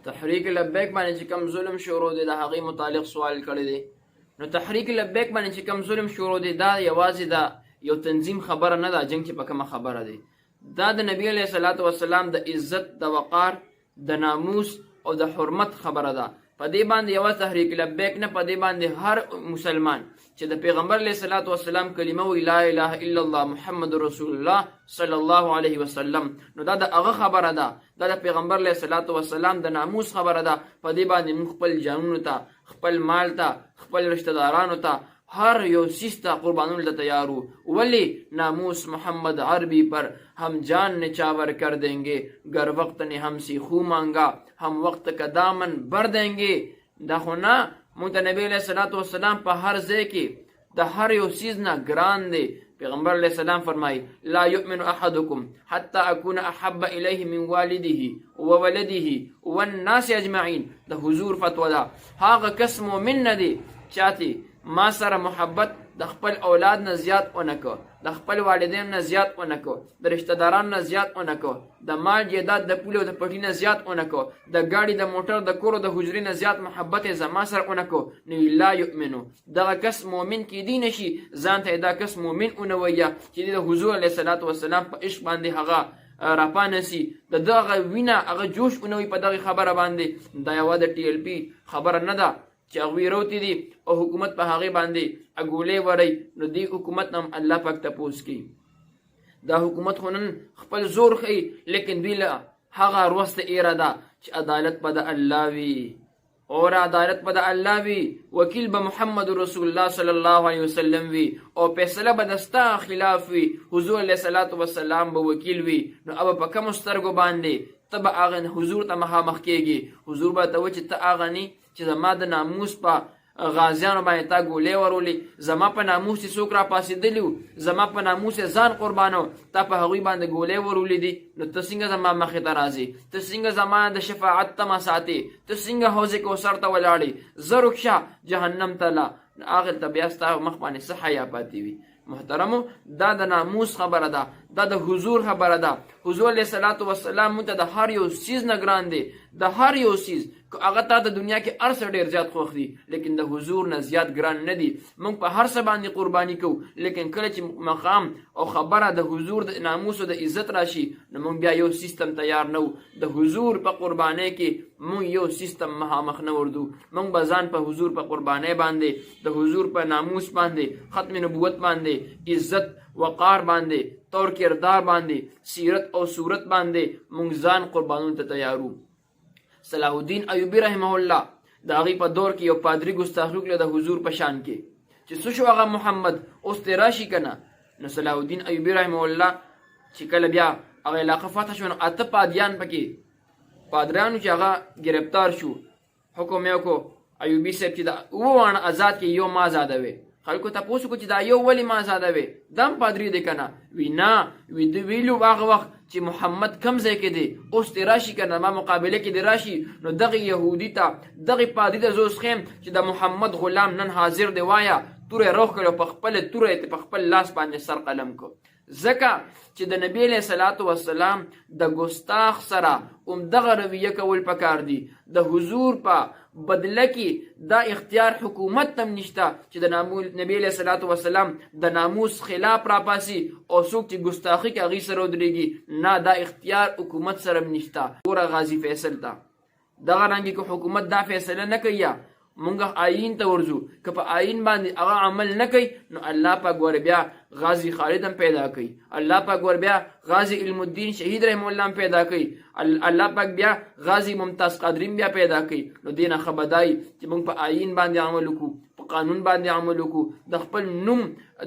تحریک لبیک باندې چې کوم ظلم شروع دی، د هغې متعلق سوال کړی دی. نو تحریک لبیک باندې چې کوم ظلم شروع دی، دا یوازې دا یو تنظیم خبره نه ده. جنگ چې په کومه خبره دی، دا د نبی علیه الصلاة والسلام د عزت، د وقار، د ناموس او د حرمت خبره ده. په دې باندې یوه تحریک لبیک نه، په دې باندې هر مسلمان چې د پیغمبر علیه الصلاة والسلام کلمه وی، لا اله الا الله محمد رسول الله صلی الله علیه وسلم، نو دا د هغه خبره ده، دا د پیغمبر علیه الصلاة والسلام د ناموس خبره ده. په دې باندې موږ خپل جانونو ته، خپل مال ته، خپل رشتہ دارانو ته، هر یو څیز ته قربانولو ته تیار وو. ولی ناموس محمد عربی پر هم جان نچاور کر دینګې، ګر وقت نے هم سی خو مانګا هم وقت کا دامن بر دینګې. دا خو نه، مونږ ته نبی علیه الصلاة والسلام په هر ځای کې د هر یو څیز نه ګران دی. پیغمبر علیه السلام فرمایي: لا یؤمن احدکم حتی اکون احب الیه من والده وولده والناس اجمعین. د حضور فتوا ده، هغه کس مؤمن نه دی چاته ما سره محبت د خپل اولاد نه زیات اونکو، د خپل والدین نه زیات اونکو، د رشتہ داران نه زیات اونکو، د مال جیداد د پولو د پټی نه زیات اونکو، د گاډي، د موټر، د کورو، د حجرې نه زیات محبت زما سره اونکو، نو لا یؤمنو، دغه کس مؤمن کیدی نشي. ځان ته دا کس مؤمن اونویا چې د حضور علیه الصلاۃ والسلام په عشق باندې هغه راپانسی، د دغه وینا هغه جوش اونوي په دغه خبره باندې. دا یو د ټي ال پی خبره نه ده چې هغوی روتي دي او حکومت په هغې باندې اګولې وری. نو دی حکومت هم الله پاک تپوس کوي. دا حکومت خو نن خپل زور ښیي، لیکن دوی له هغه ورځ ته ایره ده چې عدالت به د الله وي، اور عدالت به د الله وي، وکیل به محمد رسول الله صلی الله علیه وسلم وي او فیصله به د ستا خلاف وي، حضور علیه الصلاة والسلام به وکیل وي. نو اب په کوم سترګو باندې ته به هغه حضور ته مخامخ کېږي؟ حضور به ته و چې ته هغه نی چې زما د ناموس په غازیانو باندې تا ګولې ورولې، زما په ناموس چې څوک را پاسېدلي وو، زما په ناموس یې ځان قربانو، تا په هغوی باندې ګولې ورولې دي، نو ته څنګه زما مخې ته راځې؟ ته څنګه زما د شفاعت تمه ساتې؟ ته څنګه حوض کوثر ته ولاړې؟ زه ورک شه جهنم ته لا. نو هغلته بیا ستا مخ باندې څه حیا پاتې وي؟ محترمو، دا د ناموس خبره ده، دا د حضور خبره ده. حضور علیه الصلاة والسلام مونږ ته د هر یو څیز نه ګران دی، د هر یو څیز. که هغه تا د دنیا کې هر څه ډېر زیات خوښ دي، لیکن د حضور نه زیات ګران نه دي. مونږ په هر څه باندې قرباني کوو، لیکن کله چې مقام او خبره د حضور د ناموس او د عزت راشي، نو مونږ بیا یو سیستم تیار نه وو. د حضور په قربانۍ کې مونږ یو سیستم مخامخ نه وردو. مونږ به ځان په حضور په قربانۍ باندې، د حضور په ناموس باندې، ختم نبوت باندې، عزت وقار باندې، طور کردار باندې، سیرت او صورت باندې مونږ ځان قربانونو ته تیارو. صلاح الدین ایوبی رحمه الله، د هغې په دور کې یو پادری ګستاخي وکړه د حضور په شان کې چې څه شو هغه محمد اوس دی راشي که نه. نو صلاح الدین ایوبی رحمه الله چې کله بیا هغه علاقه فتح شو، نو اته پادیان پکې پادریانو چې هغه گرفتار شو. حکم یې وکړو ایوبي صاحب چې دا اووه واڼه ازاد کې، یو ما ازادوي. خلکو تپوس وکړو چې دا یو ولې ما ازادوي، دم پادری دی که نه؟ وی نه، وی ده ویلو هغه وخت چې محمد کم ځای کې دی، اوس دی راشي که نه، ما مقابله کې دی راشي، نو دغه یهودي ته، دغه پادری ته زه اوس ښیم چې د محمد غلام نن حاضر دی. وایه، توره یې روښکړه، په خپله توره یې په خپل لاس باندې سر قلم کو، ځکه چې د نبی علیه الصلاة والسلام د ګستاخ سره هم دغه رویه کول پکار دي. د حضور په بدله کې دا اختیار حکومت تم نشته چې د نبی علیه الصلاة والسلام د ناموس خلاف راپاسي او څوک چې ګستاخي کوي هغوی سره ودرېږي. نه، دا اختیار حکومت سره هم نشته. ګوره غازي فیصل ته دغه رنګ که حکومت دا فیصله نه کوي، مونږ آئین ته ورځو. که په آئین باندې هغه عمل نه کوي، نو الله پاک ور بیا غازی خالد هم پیدا کوي، الله پاک ور بیا غازی علم الدین شهید رحم الله هم پیدا کوي، الله پاک بیا غازی ممتاز قادری بیا پیدا کوي. نو دینه خبردای چې مونږ په آئین باندې عمل وکړو، په قانون باندې عمل وکړو، د خپل نوم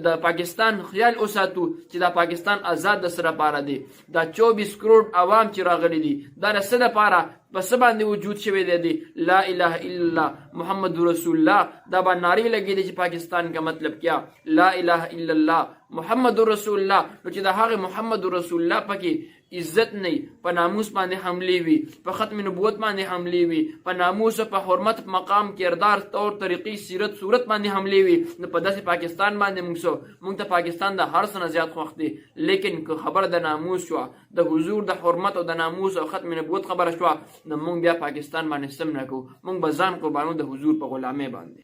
د پاکستان خیال وساتو چې دا پاکستان آزاد د سره پاره دی. دا 24 کروڑ عوام چې راغلي دي، دا د څه دپاره، په څه باندې وجود شوی دی؟ لا اله الا الله محمد رسول الله. دا به نعرې لګېدې چې پاکستان کا مطلب کیا؟ لا اله الا الله محمد رسول الله. نو چې د هغه محمد رسول الله پکې عزت نه په ناموس باندې حملې وي، په ختم نبوت باندې حملې وي، په ناموس، په حرمت، مقام، کردار، طور طریقې، سیرت، صورت باندې حملې وي، نو په داسې پاکستان باندې موږ څه؟ موږ ته پاکستان د هر څه نه زیات خوښ دی، لیکن که خبره د ناموس شوه، د حضور د حرمت او د ناموس او ختم نبوت خبره شوه، نو موږ بیا پاکستان باندې سم نه کوو، موږ به ځان قربانو د حضور په غلامۍ باندې.